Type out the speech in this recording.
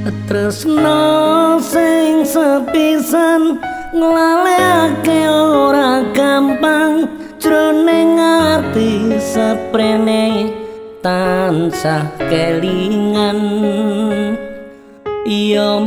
Tresno sing sepisan nglalekake ora gampang, jroning ati seprene tansah kelingan. Ya.